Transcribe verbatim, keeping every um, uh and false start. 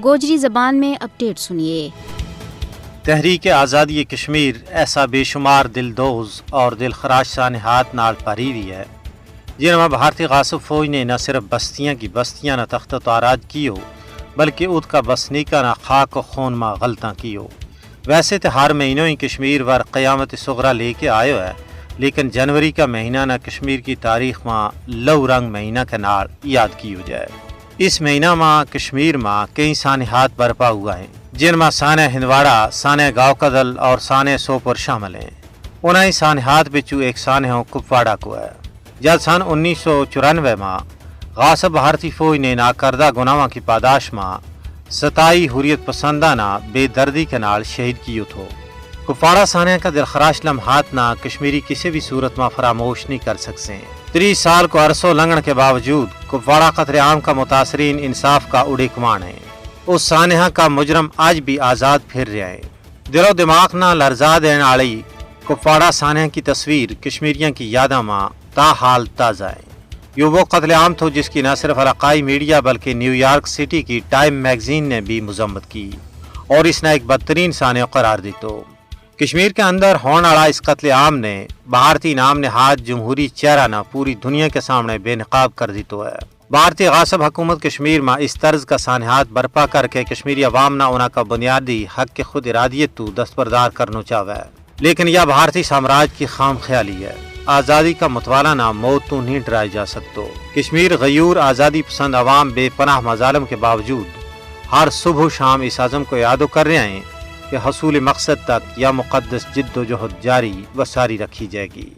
گوجری زبان میں اپڈیٹ سنیے۔ تحریک آزادی کشمیر ایسا بے شمار دلدوز اور دلخراش سانحات نال پری ہوئی ہے، جن ما بھارتی غاصب فوج نے نہ صرف بستیاں کی بستیاں نہ تخت و تاراج کیو، بلکہ ات کا بسنیکاں نہ خاک و خون ما غلطاں کیو۔ ویسے تو ہر مہینوں ہی کشمیر ور قیامت صغرا لے کے آیو ہے، لیکن جنوری کا مہینہ نہ کشمیر کی تاریخ ما لو رنگ مہینہ کے نال یاد کیو جائے۔ اس مہینہ ما کشمیر ما کئی سانحات برپا ہوا ہیں، جن ما سانحہ ہندواڑا، سانحہ گاؤ کدل اور سانحہ سوپر شامل ہیں۔ انہاں ہی سانحات بچو ایک سانحہ کپواڑا کو ہے۔ جد سن انیس سو چورانوے ما غاصب بھارتی فوج نے ناکردہ گناہواں کی پاداش ما ستائی حریت پسنداں نا بے دردی کے نال شہید کیو تھو۔ کپواڑا سانحہ کا دلخراش لمحات نا کشمیری کسی بھی صورت ما فراموش نہیں کر سکسیں۔ تریس سال کو عرصو لنگن کے باوجود کپواڑا قتل عام کا متاثرین انصاف کا اڑیکمان ہیں۔ اس سانحہ کا مجرم آج بھی آزاد پھر رہیا ہیں۔ دل و دماغ نا لرزا دین آلی کپواڑا سانحہ کی تصویر کشمیریاں کی یاداں ما تا حال تازہ ہیں۔ یوہ وہ قتل عام تھو جس کی نہ صرف علاقائی میڈیا بلکہ نیویارک سٹی کی ٹائم میگزین نے بھی مذمت کی اور اس نا ایک بدترین سانحہ قرار دیتو۔ کشمیر کے اندر ہون آڑا اس قتل عام نے بھارتی نام نہاد جمہوری چہرہ نا پوری دنیا کے سامنے بے نقاب کر دیتو ہے۔ بھارتی غاصب حکومت کشمیر ما اس طرز کا سانحات برپا کر کے کشمیری عوام نا انہاں کا بنیادی حق کے خود ارادیت تو دستبردار کرنو چاہوے۔ لیکن یا بھارتی سامراج کی خام خیالی ہے۔ آزادی کا متوالا نا موت تو نہیں ڈرائے جا سکتو۔ کشمیر غیور آزادی پسند عوام بے پناہ مظالم کے باوجود ہر صبح و شام اس عزم کو یادو کر رہیا ہیں کہ حصول مقصد تک یا مقدس جد و جہد جاری و ساری رکھی جائے گی۔